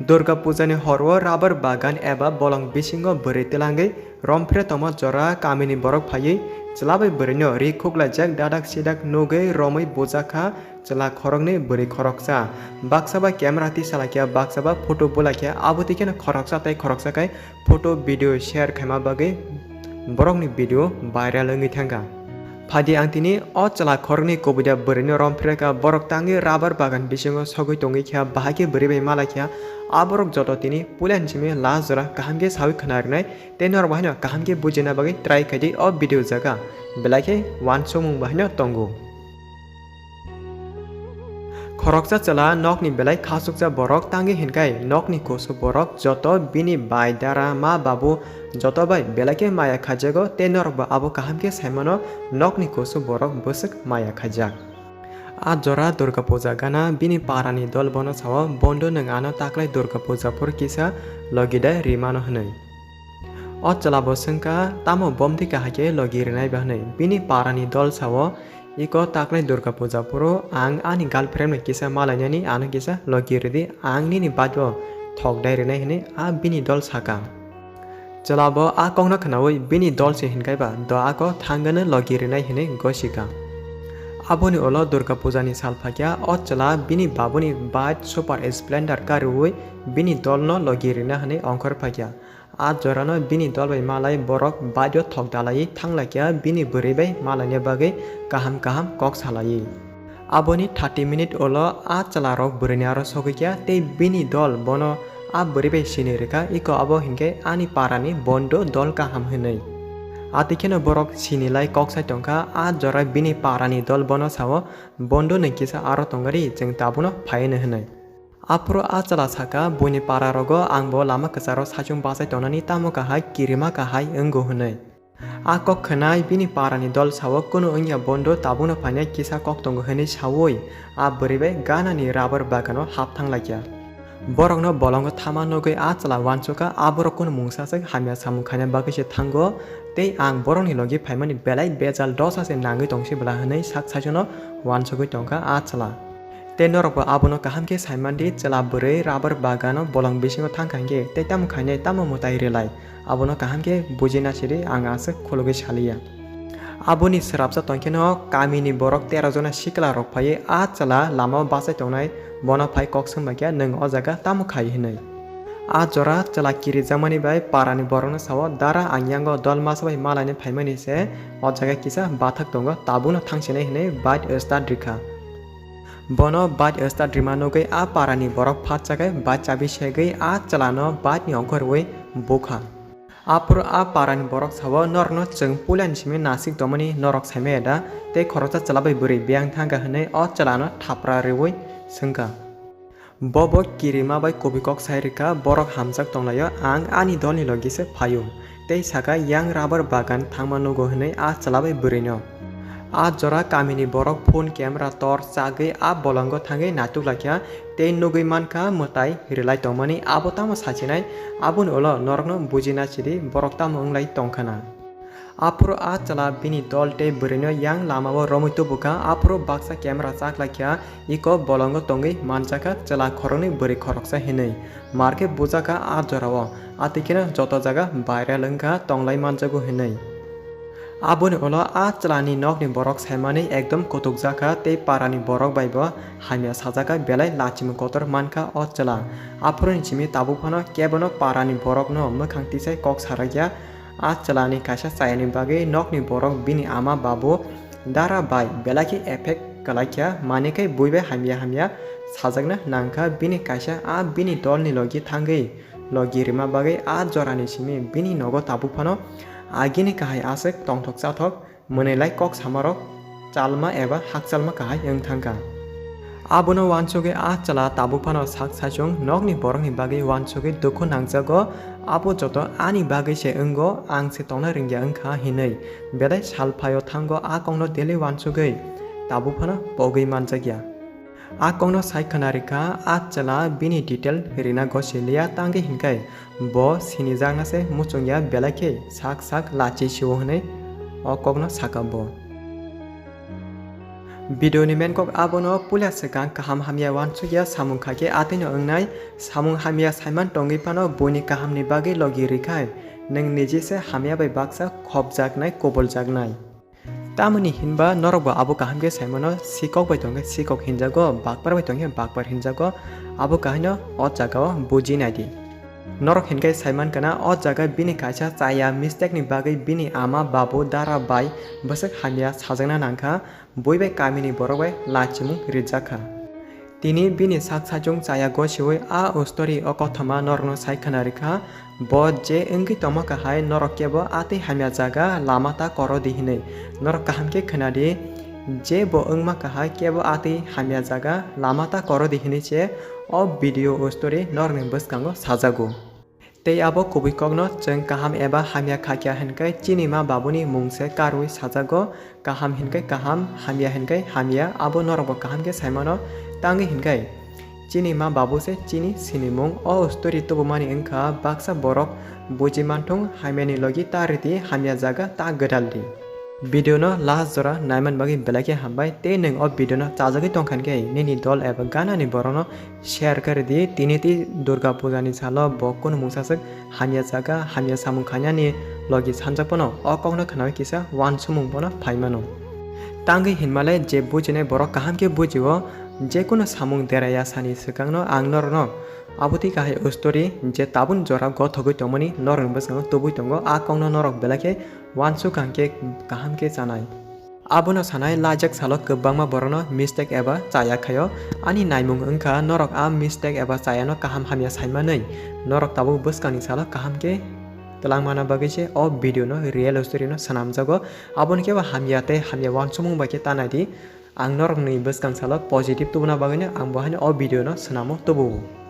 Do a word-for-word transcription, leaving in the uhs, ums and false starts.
Durga Puja ni horo rubber bagan eba bolong bisingo bwrwi twlangwi romphre tongma jora kamini borok phaiwi chwla bai bwrwino ri khuklaijak dadak sidak nugwi romwi bujakha chwla khoroknwi bwrwi khoroksa. Baksa ba camera tisalaikha, baksa ba photo bulaikha, abo twikheno khoroksa tei khoroksa khe photo video share khaima bagwi borokni video viral wngwi thangkha. Phadi ang tini o chwla khoroknwi kubui da bwrwino romphrekha, borok tangwi rubber bagan bisingo sogwi tongwi kha, bahai khe bwrwi bai malaikha. A borok joto tini puilani simi last jora kaham khe sawi khwna rwnai tei norok bahaino kaham khe bujina bagwi try khaidi o video jaga, belai khe uansukmung bahaino tongo. Khoroksa chwla nokni belai khasuksa borok tangwi hinkhai nokni kusu borok joto bini bai dara ma babu joto bai belai khe maya khaijago tei norokbo abo kaham khe saimano nokni kusu borok bwswk maya khaijak. A jora Durga Puja gana bini parani dol bono sao, "Bondo nwng ano taklai Durga Puja phuru kisa logi da rimano?" hwnwi. O chwla bo swngkha, "Tamo bomdi kahai khe logi rinai ba?" hwnwi. Bini parani dol sao, "Iko taklai Durga Puja phuru ang ani girlfriend bai kisa malainani, ano kisa logi ridi, ang nini bike o thok dai rinai," hwnwi a bini dol saka. Chwla bo a kokno khwnaui bini dol se hinkhai ba, "Do ako thangano logi rinai," hwnwi gosika. Aboni ulo Durga Puja ni sal phakya, o chwla bini babuni bike Super Splendor kariui bini dolno logi rina hwnwi ongkhor phakya. A jorano bini dol bai malai borok bike o thok dalaiwi thanglaikha bini bwrwi bai malaina bagwi kaham kaham kok salaiwi. Aboni thirty minute ulo a chwlarok bwrwini aro sogwi kha tei bini dol bono a bwrwi bai sini rwkha, "Iko abo hinkhe ani parani bondo dol kaham," hwnwi. Atwi kheno borok sini lai kok sai tongkha, a jora bini parani dol bono sao, "Bondo nwng kisa aro tongari, chwng tabukno phaino," hwnwi. Aphuru a chwla saka, "Buini para rogo ang bo lama kwcharo saichung bachai tongnani tamo kahai kirima kahai wngo," hwnwi. A kok khwnai bini parani dol sao, "Kunu wngya bondo, tabukno phainai kisa kok tongo," hwnwi saui a bwrwi bai ganani rubber bagano hap thanglaikha. Borokno bolongo thama nugwi a chwla uansukha, aborok kunu mungsa swk hamya samung khaina bagwi se thango, tei ang borokni logi phaimani belai bejal dosa se nangwi tongsi bwla hwnwi sak saichungno uansugwi tongkha a chwla. Tei norokbo abono kaham khe saimandi, chwla bwrwi rubber bagano bolong bisingo thangkha hinkhe tei tamo khainai, tamo mwtai rwlai, abono kaham khe bujina sidi ang aswk khulugwi saliya. Aboni swrapsa tongkheno kamini borok tero jona sikla rok phaiwi a chwla lamao bachai tongnai, bono phai kok swngbaikha, "Nwng o jaga tamo khai?" hwnwi. A jora chwla kirijakmani bai parani borokno sao, "Dara, ang yango dol masa bai malaina phaimani se o jaga kisa bathak tongo, tabukno thangsinai," hwnwi bike start rikha. Bono bike start rima nugwi a parani borok phatsa khe bike chabi segwi a chwlano bike ni ongkhorwi bukha. Aphuru a parani borok sao, "Norokno chwng puilani simi nasik tongmani norok saimaya da, tei khoroksa chwla bai bwrwi biyang thangkha?" hwnwi o chwlano thapra rwui swngkha. Bo bo kirima bai kubui kok sai rwkha, "Borok hamjak tonglaio, ang ani dolni logi se phaio," tei saka, "Yang rubber bagan thangma nugo," hwnwi a chwla bai bwrwino. A jora kamini borok phone camera torch chagwi a bolongo thangwi naituklaikha tei nugwi mankha mwtai rwlai tongmani, abo tamo sachinai, aboni ulo norokno bujina sidi borok tamo wnglai tongkhana. Aphuru a chwla bini dol tei bwrwino yang lamao romwi tubukha, aphuru baksa camera chaklaikha, iko bolongo tongwi manjakha chwla khoroknwi bwrwi khoroksa hinwi. Mar khe bujakha a jorao, atwi kheno joto jaga viral wngkha tonglai manjago hinwi. Aboni ulo a chwlani nokni borok saimani ekdom kutukjakha tei parani borok bai bo hamya sajakha, belai lachimung kotor mankha o chwla. Aphuruni simi tabuk phano kebono parani borokno mwkhang tisai kok sarakya. A chwlani kaisa chayani bagwi nokni borok bini ama babu dara bai belai khe effect kwlaikha, mani khe bui bai hamya hamya sajakna nangkha. Bini kaisa a bini dolni logi thangwi logi rima bagwi a jorani simi bini nogo tabuk phano agini kahai aswk tongthok chathok mwnwi lai kok samarok chalma eba hakchalma kahai wng thangkha. Abono uansugwi a chwla tabuk phano sak saichung nokni borokni bagwi uansugwi dukhu nangjago, "Abo joto ani bagwi se wngo, ang se tongna rwngya wngkha," hinwi. Belai sal phaio thango a kokno daily uansugwi tabuk phano pogwi manjakya. A kokno sai khwna rikha, a chwla bini detail rina gosiliya, tangwi hinkhai bo sinijakna se muchungya, belai khe sak sak lachi sio hwnwi o kokno saka bo. Video ni main kok abono, puila swkang kaham hamya uansukya samung khaikhe atwino wngnai, samung hamya saiman tongwi phano buini kahamni bagwi logi rwkhai nwng niji se hamya bai baksa khopjaknai, kuboljaknai. Tamoni hinba norokbo abo kaham khe saimano, sikok bai tongkhe sikok hinjago, bakpar bai tongkhe bakpar hinjago, abo kahaino o jagao buji naidi. Norok hinkhe saimankha na, o jaga bini kaisa chaya mistake ni bagwi bini ama, babu, dara bai bwswk hamya sajakna nangkha, bui bai kamini borok bai lachimung rijakha. Tini bini sak saichung chaya gosiwi a story o kothoma norokno sai khwna rikha. Bo je wngwi tongma kahai norok kebo atwi hamya jaga lama ta koro di hinwi. Norok kaham khe khwna di, je bo wngma kahai kebo atwi hamya jaga lama ta koro di hinwi se o video o story norokni bwskango sajago. Tei abo kubui kokno chwng kaham eba hamya khakya hinkhe chini ma babuni mung se karwi sajago, kaham hinkhe kaham, hamya hinkhe hamya, abo norokbo kaham khe saimano. Tangwi hinkhe chini ma babu se chini sinimung. O story tubumani wngkha baksa borok buji manthung hamyani logi ta ridi, hamya jaga ta gwdal di. Video no last jora naiman bagwi belai khe hambai, tei nwng o video no chajagwi tongkha hinkhe nini dol eba ganani borokno share khe ridi, tini tei Durga Puja ni salo bo kunu mungsa swk hamya jaga, hamya samung khainani logi sanjak phano o kokno khwnawi kisa uansukmung bono phaimano. Tangwi hinmale je bujinai borok kaham khe bujio, je kunu samung deraya sani swkangno ang norokno abo twi kahai story je tabuk jora gothogwi tongmani norokni bwskango tubui tongo, a kokno norok belai khe uansukha hinkhe kaham khe chanai. Abono sanai, lajak salo kwbangma borokno mistake eba chaya khaio. Ani naimung wngkha norok a mistake eba chayano kaham hamya saimanwi. Norok tabuk bwskangni salo kaham khe twlangmana bagwi se o video no real story no swnamjago. Aboni khe bo hamya tei hamya uansukmung bai khe ta naidi. Ang norokni bwskang salo positive tubuna bagwino ang bo haino o video no swnamo tubuo.